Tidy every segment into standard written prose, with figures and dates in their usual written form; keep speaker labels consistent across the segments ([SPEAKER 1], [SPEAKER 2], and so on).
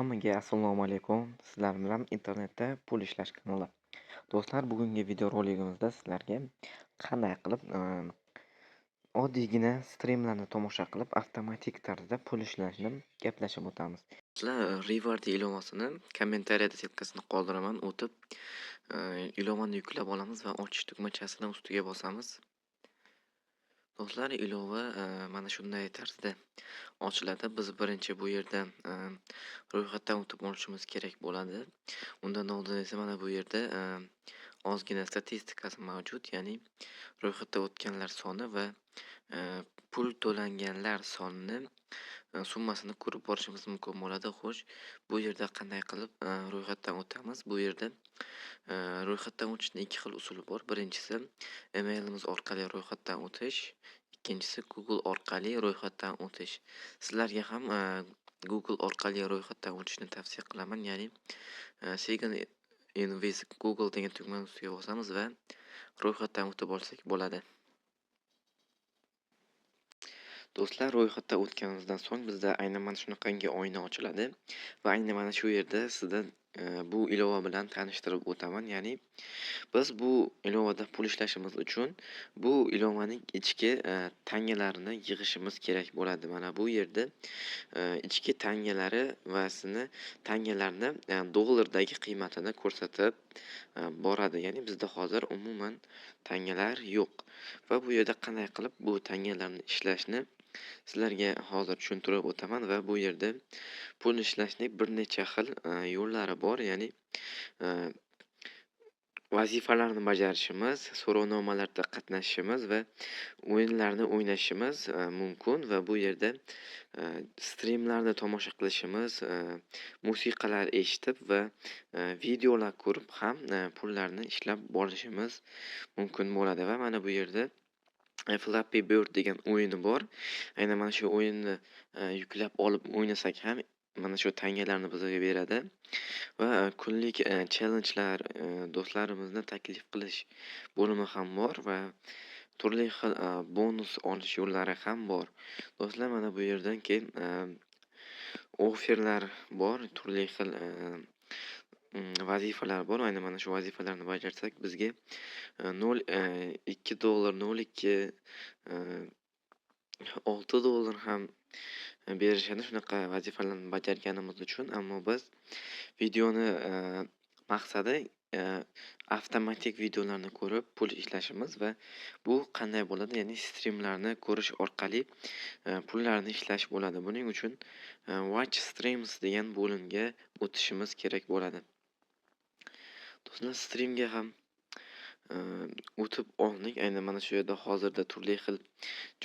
[SPEAKER 1] Hammaga assalomu alaykum. Sizlar bilan internetda pul ishlash kanali. Do'stlar, bugungi videoroligimizda sizlarga qanday qilib oddiygina strimlarni tomosha qilib, avtomatik tarzda pul ishlashni gaplashib o'tamiz. Do'stlar, Reward ilovasini kommentariyada ссылка sini qoldiraman. O'tib, ilovani yuklab olamiz va ochish tugmachasini ustiga bosamiz. Do'stlar, ilova mana shunday tarzda ochiladi. Biz birinchi bu yerda ro'yxatdan o'tib olishimiz kerak bo'ladi. Undan oldin esa mana bu yerda ozgina statistikasi mavjud, ya'ni ro'yxatdan o'tganlar soni va pul to'langanlar sonini summasini ko'rib borishimiz mumkin bo'ladi. Xo'sh, bu yerda qanday qilib ro'yxatdan o'tamiz? Bu yerda ro'yxatdan o'tishning ikki xil usuli bor. Birinchisi emailimiz orqali ro'yxatdan o'tish, ikkinchisi Google orqali ro'yxatdan o'tish. Sizlarga ham Google orqali ro'yxatdan o'tishni tavsiya qilaman. Ya'ni Sign in with Google degan tugmani ustiga bosamiz va ro'yxatdan o'tib olsak bo'ladi. Do'stlar, ro'yxatdan o'tganimizdan so'ng bizda aynan mana shunaqangi oyna ochiladi va aynan mana shu yerda sizdan bu ilova bilan tanishtirib o'taman. Ya'ni biz bu ilovada pul ishlashimiz uchun bu ilovaning ichki tangalarini yig'ishimiz kerak bo'ladi. Mana bu yerda ichki tangalari va sizni tangalarni dollardagi qiymatini ko'rsatib boradi. Ya'ni bizda hozir umuman tangalar yo'q va bu yerda qanday qilib bu tangalarni ishlashni sizlarga hozir tushuntirib o'taman va bu yerda pul ishlashning bir necha xil yo'llari bor. Ya'ni vazifalarni bajarishimiz, so'rovnomalarda qatnashishimiz va o'yinlarni o'ynashimiz mumkin va bu yerda strimlarni tomosha qilishimiz, musiqalar eshitib va videolar ko'rib ham pullarni ishlab borishimiz mumkin bo'ladi va mana bu yerda Flappy Bird degan o'yini bor. Aynan mana shu o'yinni yuklab olib o'ynasak ham mana shu tangalarni bizga beradi va kunlik challengelar, do'stlarimizni taklif qilish bo'limi ham bor va turli xil bonus olish yo'llari ham bor. Do'stlar, mana bu yerdan keyin offerlar bor, turli xil vazifalar bor. Aynan mana shu vazifalarni bajarsak bizga 0,2 dollar, 0,2, 6 dollar ham berishadi shunaqa vazifalarni bajarganimiz uchun. Ammo biz videoni maqsadi avtomatik videolarni ko'rib pul ishlashimiz va bu qanday bo'ladi? Ya'ni strimlarni ko'rish orqali pullarni ishlash bo'ladi. Buning uchun Watch Streams degan bo'limga o'tishimiz kerak bo'ladi. Do'stlar, strimga ham o'tib oldik. Aynan mana shu yerda hozirda turli xil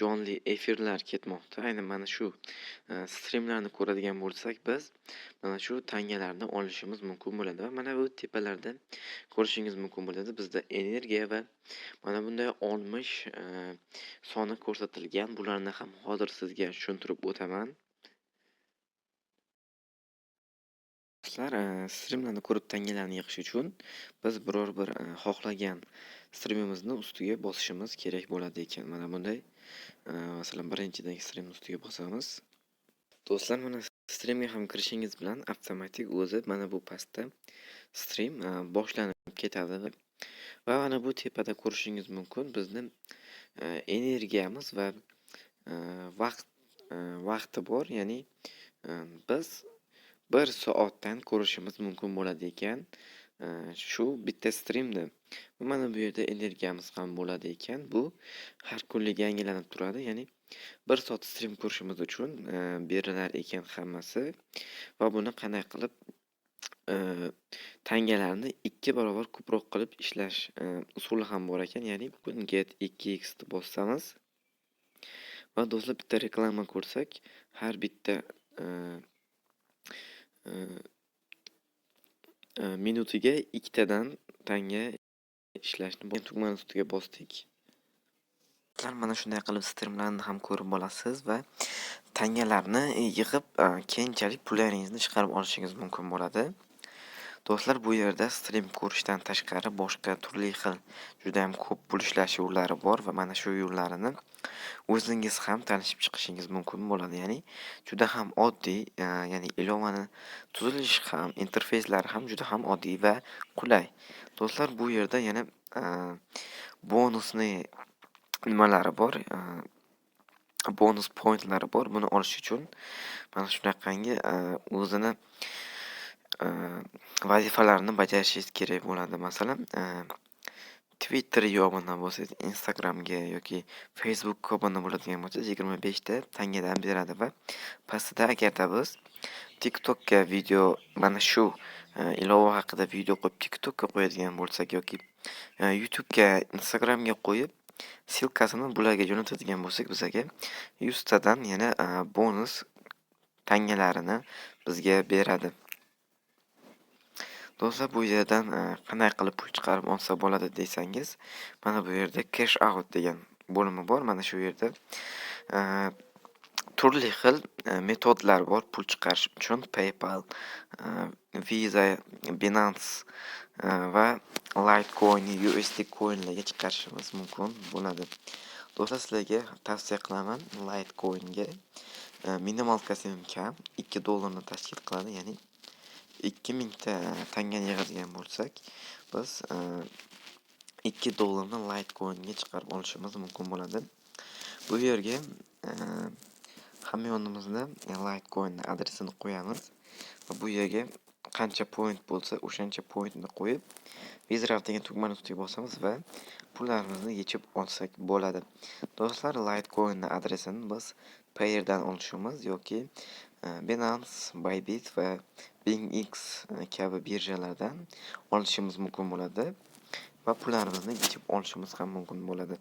[SPEAKER 1] jonli efirlar ketmoqda. Aynan mana shu strimlarni ko'radigan bo'lsak, biz mana shu tangalarni olishimiz mumkin bo'ladi va mana bu tepalarda ko'rishingiz mumkin bo'ladi. Bizda energiya va mana bunday olmish soni ko'rsatilgan. Bularni ham hozir sizga tushuntirib o'taman. Do'stlar, strimlarni ko'rib tangalarni yig'ish uchun biz biror bir xohlagan strimimizni ustiga bosishimiz kerak bo'ladi ekan. Mana bunday, masalan, birinchidagi strimni ustiga bosamiz. Do'stlar, mana strimga ham kirishingiz bilan avtomatik o'zi mana bu pastda strim boshlanib ketadi va mana bu tepada ko'rishingiz mumkin bizni energiyamiz va vaqti bor. Ya'ni biz 1 soatdan ko'rishimiz mumkin bo'ladi ekan shu bitta strimni. Mana bu yerda energiyamiz ham bo'ladi ekan. Bu har kunlik yangilanib turadi. Ya'ni 1 soat strim ko'rishimiz uchun berilar ekan hammasi va buni qanday qilib tangalarni 2 barobar ko'proq qilib ishlash usuli ham bor ekan. Ya'ni get 2x deb bossamiz va do'stlar, bitta reklama ko'rsak, har bitta minutiga ikkitadan tanga ishlashni tugmani ustiga bosdik. Sizlar mana shunday qilib strimlarni ham ko'rib olasiz va tangalarni yig'ib, keyinchalik pullaringizni chiqarib olishingiz mumkin bo'ladi. Do'stlar, bu yerda stream ko'rishdan tashqari boshqa turli xil juda ham ko'p pul ishlash yo'llari bor va mana shu yo'llarini o'zingiz ham tanishib chiqishingiz mumkin bo'ladi. Ya'ni juda ham oddiy, ya'ni ilovani tuzilishi ham, interfeyslari ham juda ham oddiy va qulay. Do'stlar, bu yerda yana bonusni nimalari bor, bonus pointlari bor. Buni olish uchun mana shunaqangi o'zini vazifalarni bajarishingiz kerak bo'ladi. Masalan, Twitterga obuna bo'lsangiz, Instagramga yoki Facebookga obuna bo'ladigan bo'lsangiz, 25 ta tangadan beradi va pastida agarda biz TikTokka video, mana shu ilova haqida video qo'yib TikTokka qo'yadigan bo'lsak yoki YouTubega, Instagramga qo'yib, ссылка sini bularga jo'natadigan bo'lsak, bizaga 100 tadan yana bonus tangalarini bizga beradi. Do'stlar, bu yerdan qanday qilib pul chiqarib olsa bo'ladi desangiz, mana bu yerda cash out degan bo'limi bor. Mana shu yerda turli xil metodlar bor pul chiqarish uchun: PayPal, Visa, Binance va Litecoin, USD coinlarga chiqarishimiz mumkin bo'ladi. Do'stlar, sizlarga tavsiya qilaman, Litecoinga минималка si ham kam, 2 dollarni tashkil qiladi, ya'ni 2000 ta tangani yig'adigan bo'lsak, biz 2 dollarni Litecoinga chiqarib olishimiz mumkin bo'ladi. Bu yerga hamyonimizni Litecoin adresini qo'yamiz va bu yerga qancha point bo'lsa, o'shancha pointni qo'yib, Withdraw degan tugmani ustiga bosamiz va pullarimizni yechib olsak bo'ladi. Do'stlar, Litecoin adresini biz Payeerdan olishimiz yoki Binance, Bybit va BingX kabi birjalardan olishimiz mumkin bo'ladi va pullarimizni yechib olishimiz ham mumkin bo'ladi.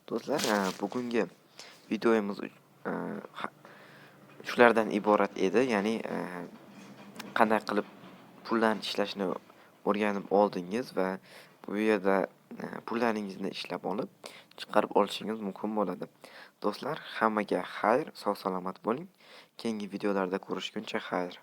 [SPEAKER 1] Do'stlar, bugungi videomiz shulardan iborat edi. Ya'ni qanday qilib pullarni ishlashni o'rganib oldingiz va bu yerda pullaringizni ishlab olib, chiqarib olishingiz mumkin bo'ladi. Do'stlar, hammaga xayr, sog' salomat bo'ling. Keyingi videolarda ko'rishguncha xayr.